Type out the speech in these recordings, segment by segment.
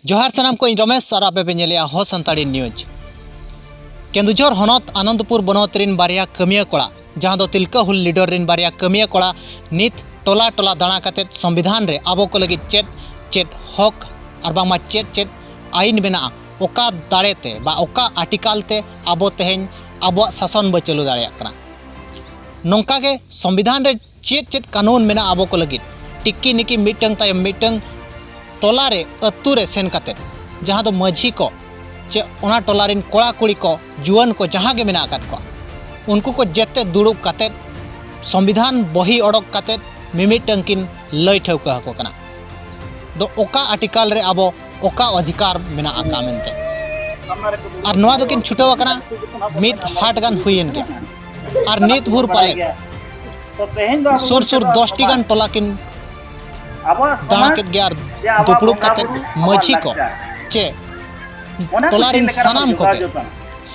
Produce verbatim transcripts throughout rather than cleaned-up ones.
ᱡᱚᱦᱟᱨ ᱥᱟᱱᱟᱢ ᱠᱚ, ᱤᱧ ᱨᱚᱢᱮᱥ ᱟᱨ ᱟᱯᱮ ᱯᱮ ᱧᱮᱞᱮᱜᱼᱟ ᱦᱚ ᱥᱟᱱᱛᱟᱲᱤ ᱱᱤᱭᱩᱡᱽ᱾ ᱠᱮᱸᱫᱩᱡᱷᱚᱨ ᱦᱚᱱᱚᱛ ᱟᱱᱚᱱᱫᱯᱩᱨ ᱵᱚᱱᱚᱛ ᱨᱤᱱ ᱵᱟᱨᱭᱟ ᱠᱟᱹᱢᱤᱭᱟᱹ ᱠᱚᱲᱟ, ᱡᱟᱦᱟᱸ ᱫᱚ ᱛᱤᱞᱠᱟᱹ ᱦᱩᱞ ᱞᱤᱰᱟᱨ ᱨᱤᱱ ᱵᱟᱨᱭᱟ ᱠᱟᱹᱢᱤᱭᱟᱹ ᱠᱚᱲᱟ, ᱱᱤᱛ ᱴᱚᱞᱟ ᱴᱚᱞᱟ ᱫᱟᱬᱟ ᱠᱟᱛᱮᱫ ᱥᱚᱝᱵᱤᱫᱷᱟᱱ ᱨᱮ ᱟᱵᱚ ᱠᱚ ᱞᱟᱹᱜᱤᱫ ᱪᱮᱫ ᱪᱮᱫ ᱦᱚᱠ ᱟᱨ ᱵᱟᱝᱢᱟ ᱪᱮᱫ ᱪᱮᱫ ᱟᱹᱭᱤᱱ ᱢᱮᱱᱟᱜᱼᱟ, ᱚᱠᱟ ᱫᱟᱲᱮ ᱛᱮ ᱵᱟ ᱚᱠᱟ ᱟᱨᱴᱤᱠᱟᱞ ᱛᱮ ᱟᱵᱚ ᱛᱮᱦᱮᱧ ᱟᱵᱚᱣᱟᱜ ᱥᱟᱥᱚᱱ ᱵᱚ ᱪᱟᱹᱞᱩ ᱫᱟᱲᱮᱭᱟᱜ ᱠᱟᱱᱟ᱾ ᱱᱚᱝᱠᱟ ᱜᱮ ᱥᱚᱝᱵᱤᱫᱷᱟᱱ ᱨᱮ ᱪᱮᱫ ᱪᱮᱫ ᱠᱟᱹᱱᱩᱱ ᱢᱮᱱᱟᱜᱼᱟ ᱟᱵᱚ ᱠᱚ ᱞᱟᱹᱜᱤᱫ, ᱴᱤᱠᱤ ᱱᱤᱠᱤ ᱢᱤᱫᱴᱟᱝ ᱛᱟᱭᱚᱢ ᱢᱤᱫᱴᱟᱝ ᱴᱚᱞᱟ ᱨᱮ, ᱟᱹᱛᱩ ᱨᱮ ᱥᱮᱱ ᱠᱟᱛᱮᱫ, ᱡᱟᱦᱟᱸ ᱫᱚ ᱢᱟᱹᱡᱷᱤ ᱠᱚ ᱪᱮ ᱚᱱᱟ ᱴᱚᱞᱟ ᱨᱤᱱ ᱠᱚᱲᱟ ᱠᱩᱲᱤ ᱠᱚ, ᱡᱩᱣᱟᱹᱱ ᱠᱚ ᱡᱟᱦᱟᱸ ᱜᱮ ᱢᱮᱱᱟᱜ ᱟᱠᱟᱫ ᱠᱚᱣᱟ, ᱩᱱᱠᱩ ᱠᱚ ᱡᱮᱛᱮ ᱫᱩᱲᱩᱵ ᱠᱟᱛᱮᱫ ᱥᱚᱝᱵᱤᱫᱷᱟᱱ ᱵᱚᱦᱤ ᱚᱰᱚᱠ ᱠᱟᱛᱮᱫ ᱢᱤᱢᱤᱫᱴᱟᱝ ᱠᱤᱱ ᱞᱟᱹᱭ ᱴᱷᱟᱹᱣᱠᱟᱹ ᱟᱠᱚ ᱠᱟᱱᱟ᱾ ᱫᱚ ᱚᱠᱟ ᱟᱨᱴᱤᱠᱟᱞ ᱨᱮ ᱟᱵᱚ ᱚᱠᱟ ᱚᱫᱷᱤᱠᱟᱨ ᱢᱮᱱᱟᱜ ᱟᱠᱟᱫ ᱢᱮᱱᱛᱮ᱾ ᱟᱨ ᱱᱚᱣᱟ ᱫᱚᱠᱤᱱ ᱪᱷᱩᱴᱟᱹᱣ ᱟᱠᱟᱱᱟ ᱢᱤᱫ ᱦᱟᱴ ᱜᱟᱱ ᱦᱩᱭᱮᱱ ᱜᱮᱭᱟ᱾ ᱟᱨ ᱱᱤᱛ ᱵᱷᱳᱨ ᱯᱟᱞᱮ ᱥᱩᱨ ᱥᱩᱨ ᱫᱚᱥ ᱴᱤ ᱜᱟᱱ ᱴᱚᱞᱟ ᱠᱤᱱ ᱫᱟᱬᱟ ᱠᱮᱫ ᱜᱮᱭᱟ ᱟᱨ ᱫᱩᱯᱲᱩᱵ ᱠᱟᱛᱮᱫ ᱢᱟᱹᱡᱷᱤ ᱠᱚ ᱪᱮ ᱴᱚᱞᱟ ᱨᱤᱱ ᱥᱟᱱᱟᱢ ᱠᱚᱜᱮ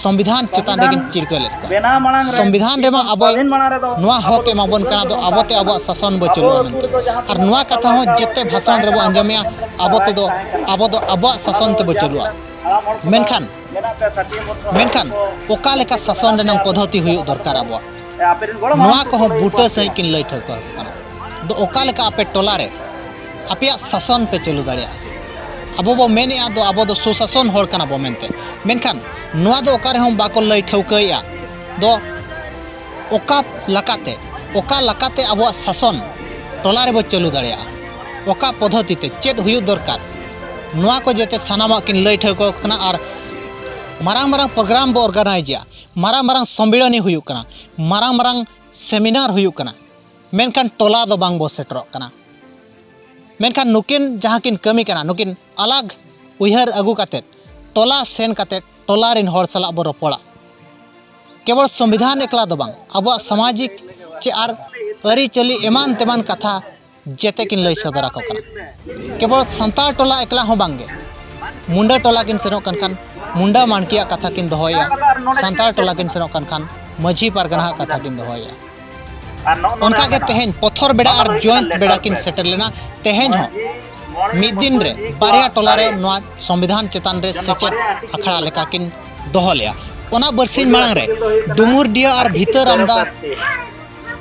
ᱥᱚᱝᱵᱤᱫᱷᱟᱱ ᱪᱮᱛᱟᱱ ᱨᱮᱠᱤᱱ ᱪᱤᱨᱜᱟᱹᱞᱮᱫ ᱠᱚᱣᱟ᱾ ᱥᱚᱝᱵᱤᱫᱷᱟᱱ ᱨᱮᱢᱟ ᱟᱵᱚᱭ ᱱᱚᱣᱟ ᱦᱚᱠ ᱮᱢᱟᱵᱚᱱ ᱠᱟᱱᱟ, ᱫᱚ ᱟᱵᱚᱛᱮ ᱟᱵᱚᱣᱟᱜ ᱥᱟᱥᱚᱱ ᱵᱚ ᱪᱟᱹᱞᱩᱭᱟ ᱢᱮᱱᱛᱮ᱾ ᱟᱨ ᱱᱚᱣᱟ ᱠᱟᱛᱷᱟ ᱦᱚᱸ ᱡᱮᱛᱮ ᱵᱷᱟᱥᱚᱱ ᱨᱮᱵᱚ ᱟᱸᱡᱚᱢᱮᱜᱼᱟ, ᱟᱵᱚ ᱛᱮᱫᱚ, ᱟᱵᱚ ᱫᱚ ᱟᱵᱚᱣᱟᱜ ᱥᱟᱥᱚᱱ ᱛᱮᱵᱚ ᱪᱟᱹᱞᱩᱜᱼᱟ᱾ ᱢᱮᱱᱠᱷᱟᱱ, ᱢᱮᱱᱠᱷᱟᱱ ᱚᱠᱟ ᱞᱮᱠᱟ ᱥᱟᱥᱚᱱ ᱨᱮᱱᱟᱜ ᱯᱚᱫᱽᱫᱷᱚᱛᱤ ᱦᱩᱭᱩᱜ ᱫᱚᱨᱠᱟᱨ ᱟᱵᱚᱣᱟᱜ, ᱱᱚᱣᱟ ᱠᱚᱦᱚᱸ ᱵᱩᱴᱟᱹ ᱥᱟᱺᱦᱤᱡ ᱠᱤᱱ ᱞᱟᱹᱭ ᱴᱷᱟᱹᱣᱠᱟᱹ ᱟᱠᱚ ᱠᱟᱱᱟ᱾ ᱫᱚ ᱚᱠᱟ ᱞᱮᱠᱟ ᱟᱯᱮ ᱴᱚᱞᱟ ᱨᱮ ᱟᱯᱮᱭᱟᱜ ᱥᱟᱥᱚᱱ ᱯᱮ ᱪᱟᱹᱞᱩ ᱫᱟᱲᱮᱭᱟᱜᱼᱟ? ᱟᱵᱚ ᱵᱚ ᱢᱮᱱᱮᱜᱼᱟ ᱫᱚ ᱟᱵᱚ ᱫᱚ ᱥᱩᱥᱟᱥᱚᱱ ᱦᱚᱲ ᱠᱟᱱᱟ ᱵᱚ ᱢᱮᱱᱛᱮ, ᱢᱮᱱᱠᱷᱟᱱ ᱱᱚᱣᱟ ᱫᱚ ᱚᱠᱟ ᱨᱮᱦᱚᱸ ᱵᱟᱠᱚ ᱞᱟᱹᱭ ᱴᱷᱟᱹᱣᱠᱟᱹᱭᱮᱜᱼᱟ᱾ ᱫᱚ ᱚᱠᱟ ᱞᱮᱠᱟᱛᱮ, ᱚᱠᱟ ᱞᱮᱠᱟᱛᱮ ᱟᱵᱚᱣᱟᱜ ᱥᱟᱥᱚᱱ ᱴᱚᱞᱟ ᱨᱮᱵᱚ ᱪᱟᱹᱞᱩ ᱫᱟᱲᱮᱭᱟᱜᱼᱟ, ᱚᱠᱟ ᱯᱚᱫᱽᱫᱷᱚᱛᱤ ᱛᱮ ᱪᱮᱫ ᱦᱩᱭᱩᱜ ᱫᱚᱨᱠᱟᱨ, ᱱᱚᱣᱟ ᱠᱚ ᱡᱮᱛᱮ ᱥᱟᱱᱟᱢᱟᱜ ᱠᱤᱱ ᱞᱟᱹᱭ ᱴᱷᱟᱹᱣᱠᱟᱹ ᱟᱠᱚ ᱠᱟᱱᱟ᱾ ᱟᱨ ᱢᱟᱨᱟᱝ ᱢᱟᱨᱟᱝ ᱯᱨᱳᱜᱨᱟᱢ ᱵᱚ ᱚᱨᱜᱟᱱᱟᱭᱤᱡᱮᱜᱼᱟ, ᱢᱟᱨᱟᱝ ᱢᱟᱨᱟᱝ ᱥᱚᱢᱢᱤᱞᱚᱱᱤ ᱦᱩᱭᱩᱜ ᱠᱟᱱᱟ, ᱢᱟᱨᱟᱝ ᱢᱟᱨᱟᱝ ᱥᱮᱢᱤᱱᱟᱨ ᱦᱩᱭᱩᱜ ᱠᱟᱱᱟ, ᱢᱮᱱᱠᱷᱟᱱ ᱴᱚᱞᱟ ᱫᱚ ᱵᱟᱝ ᱵᱚ ᱥᱮᱴᱮᱨᱚᱜ ᱠᱟᱱᱟ᱾ ᱢᱮᱱᱠᱷᱟᱱ ᱱᱩᱠᱤᱱ ᱡᱟᱦᱟᱸ ᱠᱤᱱ ᱠᱟᱹᱢᱤ ᱠᱟᱱᱟ, ᱱᱩᱠᱤᱱ ᱟᱞᱟᱜᱽ ᱩᱭᱦᱟᱹᱨ ᱟᱹᱜᱩ ᱠᱟᱛᱮᱫ, ᱴᱚᱞᱟ ᱥᱮᱱ ᱠᱟᱛᱮᱫ, ᱴᱚᱞᱟ ᱨᱤᱱ ᱦᱚᱲ ᱥᱟᱞᱟᱜ ᱵᱚ ᱨᱚᱯᱚᱲᱟ᱾ ᱠᱮᱵᱚᱞ ᱥᱚᱝᱵᱤᱫᱷᱟᱱ ᱮᱠᱞᱟ ᱫᱚ ᱵᱟᱝ, ᱟᱵᱚᱣᱟᱜ ᱥᱟᱢᱟᱡᱤᱠ ᱪᱮ ᱟᱨ ᱟᱹᱨᱤᱪᱟᱹᱞᱤ ᱮᱢᱟᱱ ᱛᱮᱢᱟᱱ ᱠᱟᱛᱷᱟ ᱡᱮᱛᱮ ᱠᱤᱱ ᱞᱟᱹᱭ ᱥᱚᱫᱚᱨ ᱟᱠᱚ ᱠᱟᱱᱟ᱾ ᱠᱮᱵᱚᱞ ᱥᱟᱱᱛᱟᱲ ᱴᱚᱞᱟ ᱮᱠᱞᱟ ᱦᱚᱸ ᱵᱟᱝ ᱜᱮ, ᱢᱩᱱᱰᱟᱹ ᱴᱚᱞᱟ ᱠᱤᱱ ᱥᱮᱱᱚᱜ ᱠᱟᱱ ᱠᱷᱟᱱ ᱢᱩᱱᱰᱟᱹ ᱢᱟᱱᱠᱤᱭᱟᱜ ᱠᱟᱛᱷᱟ ᱠᱤᱱ ᱫᱚᱦᱚᱭᱟ, ᱥᱟᱱᱛᱟᱲ ᱴᱚᱞᱟ ᱠᱤᱱ ᱥᱮᱱᱚᱜ ᱠᱟᱱ ᱠᱷᱟᱱ ᱢᱟᱹᱡᱷᱤ ᱯᱟᱨᱜᱟᱱᱟᱣᱟᱜ ᱠᱟᱛᱷᱟ ᱠᱤᱱ ᱫᱚᱦᱚᱭᱟ᱾ ᱚᱱᱠᱟ ᱜᱮ ᱛᱮᱦᱮᱧ ᱯᱚᱛᱷᱚᱨ ᱵᱮᱲᱟ ᱟᱨ ᱡᱚᱭᱮᱱᱛ ᱵᱮᱲᱟ ᱠᱤᱱ ᱥᱮᱴᱮᱨ ᱞᱮᱱᱟ᱾ ᱛᱮᱦᱮᱧ ᱦᱚᱸ ᱢᱤᱫ ᱫᱤᱱ ᱨᱮ ᱵᱟᱨᱭᱟ ᱴᱚᱞᱟ ᱨᱮ ᱱᱚᱣᱟ ᱥᱚᱝᱵᱤᱫᱷᱟᱱ ᱪᱮᱛᱟᱱ ᱨᱮ ᱥᱮᱪᱮᱫ ᱟᱠᱷᱲᱟ ᱞᱮᱠᱟ ᱠᱤᱱ ᱫᱚᱦᱚ ᱞᱮᱫᱼᱟ᱾ ᱚᱱᱟ ᱵᱟᱨᱥᱤᱧ ᱢᱟᱲᱟᱝ ᱨᱮ ᱰᱩᱢᱩᱨᱰᱤᱦᱟ ᱟᱨ ᱵᱷᱤᱛᱟᱹᱨ ᱟᱢᱫᱟ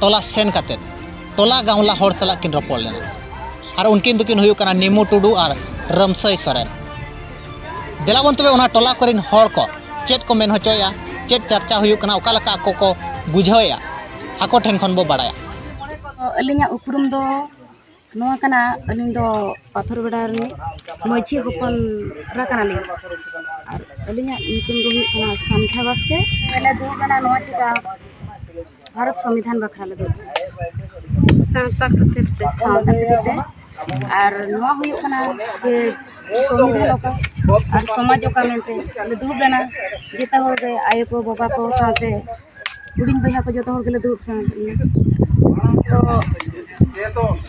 ᱴᱚᱞᱟ ᱥᱮᱱ ᱠᱟᱛᱮ ᱴᱚᱞᱟ ᱜᱟᱶᱞᱟ ᱦᱚᱲ ᱥᱟᱞᱟᱜ ᱠᱤᱱ ᱨᱚᱯᱚᱲ ᱞᱮᱱᱟ᱾ ᱟᱨ ᱩᱱᱠᱤᱱ ᱫᱚᱠᱤᱱ ᱦᱩᱭᱩᱜ ᱠᱟᱱᱟ ᱱᱤᱢᱩ ᱴᱩᱰᱩ ᱟᱨ ᱨᱟᱢᱥᱟᱹᱭ ᱥᱚᱨᱮᱱ᱾ ᱫᱮᱞᱟ ᱵᱚᱱ ᱛᱚᱵᱮ ᱚᱱᱟ ᱴᱚᱞᱟ ᱠᱚᱨᱮᱱ ᱦᱚᱲ ᱠᱚ ᱪᱮᱫ ᱠᱚ ᱢᱮᱱ ᱦᱚᱪᱚᱭᱮᱫᱼᱟ, ᱪᱮᱫ ᱪᱟᱨᱪᱟ ᱦᱩᱭᱩᱜ ᱠᱟᱱᱟ, ᱚᱠᱟ ᱞᱮᱠᱟ ᱟᱠᱚ ᱠᱚ ᱵᱩᱡᱷᱟᱹᱣᱮᱫᱼᱟ, ᱟᱠᱚ ᱴᱷᱮᱱ ᱠᱷᱚᱱ ᱵᱚ ᱵᱟᱲᱟᱭᱟ᱾ ᱟᱹᱞᱤᱧᱟᱜ ᱩᱯᱨᱩᱢ ᱫᱚ ᱱᱚᱣᱟ ᱠᱟᱱᱟ, ᱟᱹᱞᱤᱧ ᱫᱚ ᱯᱟᱛᱷᱚᱨ ᱵᱮᱲᱟ ᱨᱤᱱᱤᱡ ᱢᱟᱹᱡᱷᱤ ᱦᱚᱯᱚᱱ ᱮᱨᱟ ᱠᱟᱱᱟᱞᱤᱧ᱾ ᱟᱨ ᱟᱹᱞᱤᱧᱟᱜ ᱧᱩᱛᱩᱢ ᱫᱚ ᱦᱩᱭᱩᱜ ᱠᱟᱱᱟ ᱥᱟᱢᱡᱷᱟ ᱵᱟᱥᱠᱮ᱾ ᱟᱞᱮ ᱫᱩᱲᱩᱵ ᱞᱮᱱᱟ ᱱᱚᱣᱟ ᱪᱮᱠᱟ ᱵᱷᱟᱨᱚᱛ ᱥᱚᱝᱵᱤᱫᱷᱟᱱ ᱵᱟᱠᱷᱨᱟ ᱞᱮ ᱫᱩᱲᱩᱵ ᱞᱮᱱᱟ᱾ ᱥᱟᱶᱛᱟ ᱠᱷᱟᱹᱛᱤᱨ ᱛᱮ᱾ ᱥᱟᱶᱛᱟ ᱠᱷᱟᱹᱛᱤᱨ ᱛᱮ᱾ ᱟᱨ ᱱᱚᱣᱟ ᱦᱩᱭᱩᱜ ᱠᱟᱱᱟ ᱡᱮ ᱥᱚᱝᱵᱤᱫᱷᱟᱱ ᱚᱠᱟ ᱟᱨ ᱥᱚᱢᱟᱡᱽ ᱚᱠᱟ ᱢᱮᱱᱛᱮ ᱞᱮ ᱫᱩᱲᱩᱵ ᱞᱮᱱᱟ᱾ ᱡᱚᱛᱚ ᱦᱚᱲ ᱜᱮ, ᱟᱭᱳ ᱠᱚ, ᱵᱟᱵᱟ ᱠᱚ ᱥᱟᱶᱛᱮ ᱦᱩᱰᱤᱧ ᱵᱚᱭᱦᱟ ᱠᱚ, ᱡᱚᱛᱚ ᱦᱚᱲ ᱜᱮᱞᱮ ᱫᱩᱲᱩᱵ ᱥᱟᱶ ᱞᱮᱱᱟ᱾ ᱛᱚ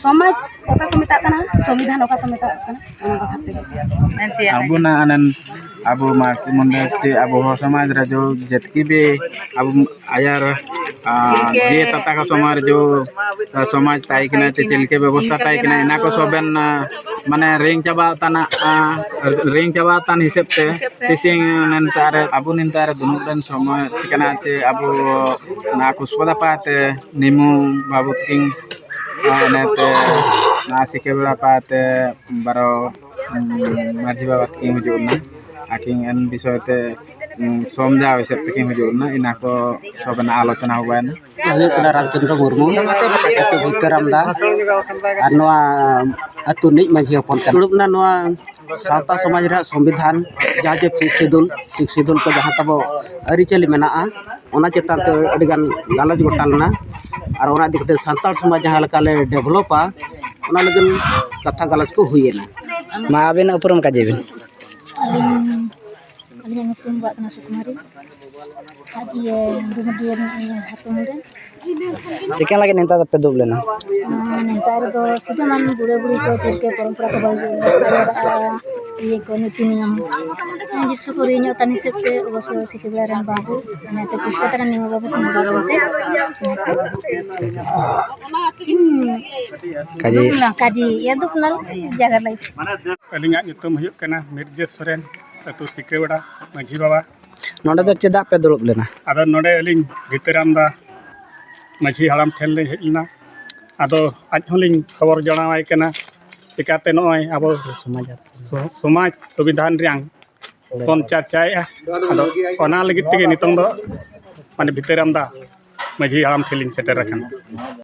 ᱥᱚᱢᱟᱡᱽ ᱚᱠᱟ ᱠᱚ ᱢᱮᱛᱟᱜ ᱠᱟᱱᱟ, ᱥᱚᱝᱵᱤᱫᱷᱟᱱ ᱚᱠᱟ ᱠᱚ ᱢᱮᱛᱟᱜ ᱠᱟᱱᱟ, ᱚᱱᱟ ᱵᱟᱠᱷᱨᱟ ᱛᱮᱜᱮ᱾ ᱟᱵᱚᱱᱟᱜ ᱟᱱᱮᱱ ᱟᱵᱚ ᱢᱟ ᱢᱚᱱᱮ ᱪᱮ ᱟᱵᱚ ᱦᱚᱲ ᱥᱚᱢᱟᱡᱽ ᱨᱮ ᱡᱚ ᱡᱮᱛᱠᱤ ᱵᱮ ᱟᱵᱚ ᱟᱭᱟᱨ ᱟᱨ ᱡᱮ ᱛᱟᱛᱟ ᱠᱚ ᱥᱚᱢᱟᱡᱽ ᱨᱮ ᱡᱚ ᱥᱚᱢᱟᱡᱽ ᱛᱟᱭ ᱠᱟᱱᱟ ᱪᱮ ᱪᱮᱫ ᱞᱮᱠᱟ ᱵᱮᱵᱚᱥᱛᱷᱟ ᱛᱟᱭ ᱠᱟᱱᱟ, ᱤᱱᱟ ᱠᱚ ᱥᱚᱵᱮᱱ ᱢᱟᱱᱮ ᱨᱮᱝ ᱪᱟᱵᱟ ᱛᱟᱱᱟ, ᱨᱮᱝ ᱪᱟᱵᱟ ᱛᱟᱱ ᱦᱤᱥᱟᱹᱵ ᱛᱮ ᱛᱤᱥᱤᱝ ᱱᱮᱱᱛᱟᱨ ᱟᱵᱚ ᱱᱮᱱᱛᱟᱨ ᱫᱩᱱᱩᱵ ᱨᱮᱱ ᱥᱚᱢᱚᱭ ᱪᱤᱠᱟᱹᱱᱟ ᱪᱮ ᱟᱵᱚ ᱚᱱᱟ ᱠᱩᱥᱯᱟᱫᱟ ᱯᱟᱛᱮ ᱱᱤᱢᱩ ᱵᱟᱵᱩ ᱛᱤᱝ ᱱᱮᱛᱮ ᱱᱚᱣᱟ ᱥᱤᱠᱮᱵᱮᱲᱟ ᱯᱟᱛᱮ ᱵᱟᱨᱚ ᱢᱟᱹᱡᱷᱤ ᱵᱟᱵᱟ ᱛᱤᱠᱤᱱ ᱦᱤᱡᱩᱜ ᱞᱮᱱᱟ, ᱟᱹᱠᱤᱱ ᱮᱱ ᱵᱤᱥᱚᱭ ᱛᱮ ᱥᱚᱢᱡᱷᱟᱣ ᱦᱤᱥᱟᱹᱵ ᱛᱮᱠᱤᱱ ᱦᱤᱡᱩᱜ ᱞᱮᱱᱟ, ᱤᱱᱟ ᱠᱚ ᱥᱚᱵᱮᱱᱟᱜ ᱟᱞᱳᱪᱚᱱᱟ ᱦᱩᱭ ᱮᱱᱟ᱾ ᱦᱩᱭᱩᱜ ᱠᱟᱱᱟ ᱨᱟᱢᱪᱚᱸᱫᱽᱨᱚ ᱢᱩᱨᱢᱩ, ᱟᱹᱛᱩ ᱵᱷᱤᱛᱟᱹᱨᱟᱢᱫᱟ, ᱟᱨ ᱱᱚᱣᱟ ᱟᱹᱛᱩ ᱨᱤᱱᱤᱡ ᱢᱟᱹᱡᱷᱤ ᱦᱚᱯᱚᱱ ᱠᱟᱱᱟ᱾ ᱫᱩᱲᱩᱵ ᱮᱱᱟ ᱱᱚᱣᱟ ᱥᱟᱶᱛᱟ ᱥᱚᱢᱟᱡᱽ ᱨᱮᱭᱟᱜ ᱥᱚᱝᱵᱤᱫᱷᱟᱱ, ᱡᱟᱦᱟᱸ ᱡᱮ ᱯᱷᱤᱯᱛᱷ ᱥᱤᱰᱩᱞ, ᱥᱤᱠᱥ ᱥᱤᱰᱩᱞ ᱠᱚ ᱡᱟᱦᱟᱸ ᱛᱟᱵᱚ ᱟᱹᱨᱤᱪᱟᱹᱞᱤ ᱢᱮᱱᱟᱜᱼᱟ, ᱚᱱᱟ ᱪᱮᱛᱟᱱ ᱛᱮ ᱟᱹᱰᱤᱜᱟᱱ ᱜᱟᱞᱚᱪ ᱜᱚᱴᱟ ᱞᱮᱱᱟ᱾ ᱟᱨ ᱚᱱᱟ ᱤᱫᱤ ᱠᱟᱛᱮ ᱥᱟᱱᱛᱟᱲ ᱥᱚᱢᱟᱡᱽ ᱡᱟᱦᱟᱸ ᱞᱮᱠᱟ ᱞᱮ ᱰᱮᱵᱷᱞᱚᱯᱟ, ᱚᱱᱟ ᱞᱟᱹᱜᱤᱫ ᱠᱟᱛᱷᱟ ᱜᱟᱞᱚᱪ ᱠᱚ ᱦᱩᱭᱮᱱᱟ᱾ ᱢᱟ ᱟᱹᱵᱤᱱᱟᱜ ᱩᱯᱨᱩᱢ ᱠᱟᱡᱮ ᱵᱤᱱ᱾ ᱟᱹᱞᱤᱧ, ᱟᱹᱞᱤᱧᱟᱜ ᱧᱩᱛᱩᱢ ᱫᱚ ᱦᱩᱭᱩᱜ ᱠᱟᱱᱟ ᱥᱩᱠᱩᱢᱟᱨᱤ᱾ ᱟᱨ ᱤᱭᱟᱹ, ᱰᱩᱢᱩᱨᱰᱤᱦᱟ ᱨᱤᱱᱤᱡ ᱤᱭᱟᱹ ᱦᱟᱛᱚᱢ ᱨᱮᱱ᱾ ᱪᱤᱠᱟᱹ ᱞᱟᱹᱜᱤᱫ ᱱᱮᱛᱟᱨ ᱫᱚᱯᱮ ᱫᱩᱲᱩᱵ ᱞᱮᱱᱟ? ᱱᱮᱛᱟᱨ ᱫᱚ ᱥᱟᱱᱟᱢ ᱵᱩᱲᱟᱹ ᱵᱩᱲᱤ ᱠᱚ ᱪᱮᱫ ᱞᱮᱠᱟ ᱯᱚᱨᱚᱢᱯᱚᱨᱟ ᱠᱚ ᱵᱟᱹᱜᱤ ᱤᱭᱟᱹ ᱠᱚ ᱱᱤᱛᱤ ᱱᱤᱭᱚᱢ ᱡᱤᱥᱩ ᱠᱚ ᱦᱩᱭ ᱧᱚᱜ ᱠᱟᱱ ᱦᱤᱥᱟᱹᱵ ᱛᱮ ᱚᱵᱚᱥᱥᱚ ᱥᱤᱠᱷᱤ ᱵᱮᱲᱟ ᱨᱮᱱ ᱵᱟᱹᱵᱩ ᱚᱱᱟᱛᱮ ᱪᱮᱥᱴᱟ ᱛᱟᱨᱟ ᱱᱤᱭᱚᱢ ᱵᱟᱵᱚ ᱠᱚ ᱢᱟᱱᱟᱣ ᱛᱮ ᱤᱧ ᱠᱟᱡᱮ ᱫᱩᱠ ᱞᱮᱱᱟ, ᱠᱟᱡᱮ ᱤᱭᱟᱹ ᱫᱩᱠ ᱞᱮᱱᱟ ᱡᱟᱭᱜᱟ ᱞᱟᱹᱜᱤᱫ᱾ ᱟᱹᱞᱤᱧᱟᱜ ᱧᱩᱛᱩᱢ ᱦᱩᱭᱩᱜ ᱠᱟᱱᱟ ᱢᱤᱨᱡᱟᱹ ᱥᱚᱨᱮᱱ, ᱟᱹᱛᱩ ᱥᱤᱠᱟᱹᱣᱮᱲᱟ, ᱢᱟᱹᱡᱷᱤ ᱵᱟᱵᱟ᱾ ᱱᱚᱰᱮ ᱫᱚ ᱪᱮᱫᱟᱜ ᱯᱮ ᱫᱩᱲᱩᱵ ᱞᱮᱱᱟ? ᱟᱫᱚ ᱱᱚᱰᱮ ᱟᱹᱞᱤᱧ ᱵᱷᱤᱛᱟᱹᱨᱟᱢ ᱫᱟ ᱢᱟᱹᱡᱷᱤ ᱦᱟᱲᱟᱢ ᱴᱷᱮᱱ ᱞᱤᱧ ᱦᱮᱡ ᱞᱮᱱᱟ᱾ ᱟᱫᱚ ᱟᱡ ᱦᱚᱸᱞᱤᱧ ᱠᱷᱚᱵᱚᱨ ᱡᱟᱱᱟᱣᱟᱭ ᱠᱟᱱᱟ, ᱪᱤᱠᱟᱛᱮ ᱱᱚᱜᱼᱚᱭ ᱟᱵᱚ ᱥᱚᱢᱟᱡᱽ ᱟᱨ ᱥᱚ-, ᱥᱚᱢᱟᱡᱽ ᱥᱚᱝᱵᱤᱫᱷᱟᱱ ᱨᱮᱭᱟᱝ ᱵᱚᱱ ᱪᱟᱨᱪᱟᱭᱮᱫᱼᱟ᱾ ᱟᱫᱚ ᱚᱱᱟ ᱞᱟᱹᱜᱤᱫ ᱛᱮᱜᱮ ᱱᱤᱛᱚᱝ ᱫᱚ ᱢᱟᱱᱮ ᱵᱷᱤᱛᱟᱹᱨᱟᱢ ᱫᱟ ᱢᱟᱹᱡᱷᱤ ᱦᱟᱲᱟᱢ ᱴᱷᱮᱱ ᱞᱤᱧ ᱥᱮᱴᱮᱨ ᱟᱠᱟᱱᱟ᱾